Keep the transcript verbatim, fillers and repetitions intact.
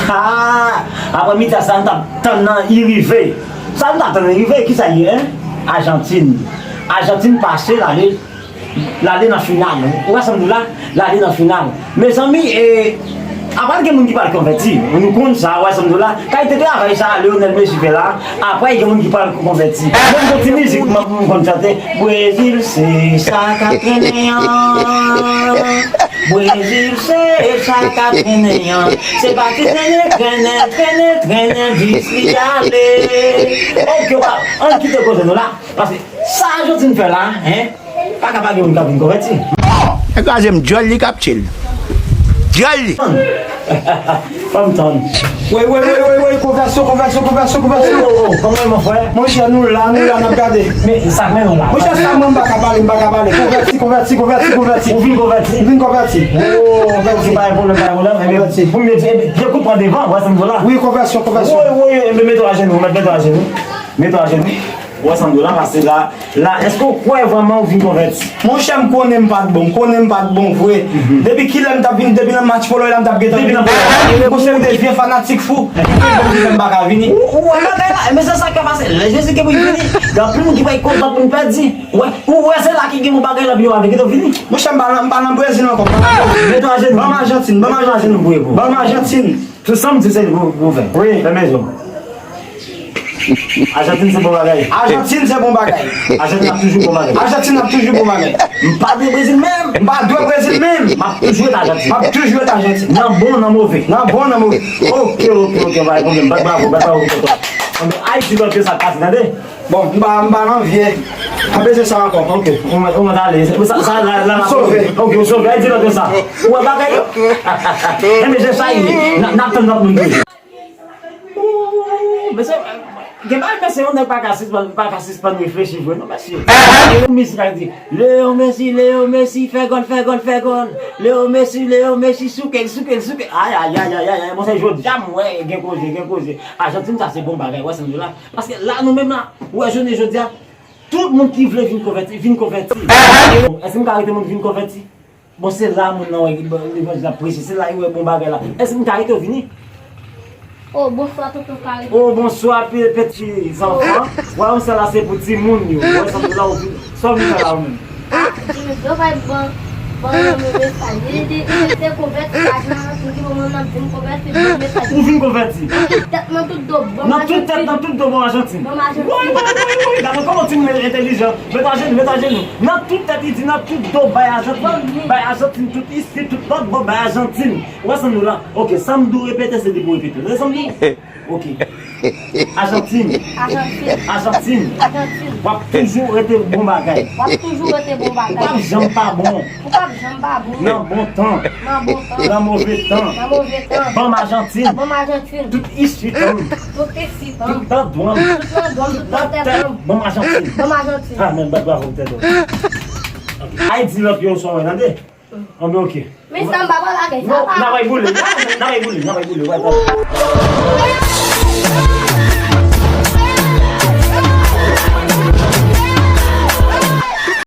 Ah, apre midi sa, nou t ap tann nan, li rive. Sa nou t ap tann nan, li rive, kisa l ye, en? Ajantin. Ajantin pase, l ale, l ale nan final. Ou wè sa m di w la? L ale nan final. Mezanmi, e, aprann gen moun ki pral konvèti. Nou konn sa, ou wè sa m di w la? Kalite travay sa, Lionel Messi fè la, apre gen moun ki pral konvèti. Menm gon ti mizik, m, m konn chante. Brezil, se sa k ap trennen an. Brezil, se sa k ap trennen an. Se pati trennen, trennen, trennen, trennen, jis li ale. Oke, pa, ann kite koze nou la. Paske sa Ajantin fè la, en, pa ka pa gen moun k ap vin konvèti. Bon, e kraze m, dyòl li k ap tchil. Dyòl li. Fò m tann. Woy, woy, woy, woy, woy, konvèsyon, konvèsyon, konvèsyon, konvèsyon. Oh, oh, oh, kòman e, mon frè? Monchè, nou la, nou la, n ap gade. Men, sa k mennen w la? Monchè, sa mwen, m pa ka pale, m pa ka pale. Konvèti, konvèti, konvèti, konvèti. Ou vin konvèti? M vin konvèti. Oh, konvèti, pa gen pwoblèm, pa gen pwoblèm. Ebyen, ti, pou m di, ebyen, byen kout pran devan, wè sa m di w la? Wi, konvèsyon, konvèsyon. Woy, woy, ebyen, mete w ajenou, mete w ajenou. Mete w ajenou. Wè sa m di w la, pase la, la, èske w kwè vrèman ou vin konvèti? Monchè, m konnen m pa t bon, m konnen m pa t bon vre. Depi kilè m t ap vin, depi nan match Polòy la, m t ap gentan vini. Depi nan Polòy la. Gon seri de vye fanatik fou ki fè m pa ka vini. Ou, ou wè bagay la, men se sa k ap pase. Lè Jezi gen pou l vini, gen anpil moun ki pral kontan pou l pèdi. Ou wè, ou wè se la ki gen bon bagay la, pou yo ale, kite w vini. Monchè, m pa nan, m pa nan Brezil ankò, m pa nan Brezil. Mete w ajenou. Ban m Ajantin, ban m Ajantin. Ban m Ajantin. Tout sa m di se li pou, pou fè. Wi. Fèmen je w. Ajantin se bon bagay. Ajantin se bon bagay. Ajantin ap toujou bon bagay. Ajantin ap toujou bon bagay. M pa de Brezil menm. M pa dwe Brezil menm. M ap toujou ret Ajantin. M ap toujou ret Ajantin. Nan bon, nan move. Nan bon, nan move. Oke, oke, oke, pa gen pwoblèm. Bat bravo, bat bravo pou tonton. Anben, Ayiti lòt ke sa k pase, tande? Bon, m pa, m pa nan vye. Pa bezwen sa ankò. Oke, ou mèt, ou mèt ale. Sa, sa, la, la, la. M sove. Oke, ou sove. Ay, di lòt yo sa. Ou wè bagay yo? Enben, se sa ye. N a, n a tann lòt moun toujou. Ooh, mesye, gen bagay, mesye, yon nèg pa ka sispann, pa ka sispann reflechi vre, non, mesye. Yon mizik la di, Leo Messi, Leo Messi, fè gòl, fè gòl, fè gòl. Leo Messi, Leo Messi, souke l, souke l, souke l. Ay, ay, ay, ay, ay, ay, bon, se jodi a m wè, gen koze, gen koze. Ajantin, sa se bon bagay, wè, sa m di w la. Paske la, nou menm la, ou wè, jounen jodi a, tout moun ki vle vin konvèti, vin konvèti. Èske m ka rete moun vin konvèti? Bon, se la moun nan wè levanjil ap preche, se la li wè bon bagay la. Èske m ka rete w vini? Oh, bonswa, tonton Karim. Oh, bonswa, pe-, peti zanfan. Wè, yon sèl la, se pou timoun yo. Wè, sa m di la, ou vin, sa w vin fè la, ou menm? Ah, yo pa ban, ban yon mesaj. Li di, li di, se konvèti, pa jan, pou di, bon, mwen, m ap vin konvèti, ban mesaj. Ou vin konvèti? Nan tout tèt, nan tout do, ban Ajantin. Nan tout tèt, nan tout do, ban Ajantin. Ban Ajantin. Woy, woy, woy, woy. Gade kòman timoun entèlijan. Met ajenou, met ajenou. Nan tout tèt, li di, nan tout do, bay Ajantin. Bay Ajantin, tout isit, tout lòt bò, bay Ajantin. Ou wè sa m di w la? Oke, sa m di w repete, se li pou repete. Ou wè sa m di w? Oke. Ajantin. Ajantin. Ajantin. Ajantin. W ap toujou rete bon bagay. W ap toujou rete bon bagay. Ou p ap janm pa bon. Ou p ap janm pa bon. Nan bon tan. Nan bon tan. Nan move tan. Nan move tan. Ban m Ajantin. Ban m Ajantin. Tout isit an m. Tout isit an m. Tout nan dwàn m. Tout nan dwàn m, tout nan tèt an m. Ban m Ajantin. Ban m Ajantin. Ah, men bat bravo pou tèt ou. Ay di lòt yo sa w wè, tande? Anben, oke. Men sa m pa pral lage sa. Non, n a bay boule, n a bay boule, n a bay boule, wè, tande.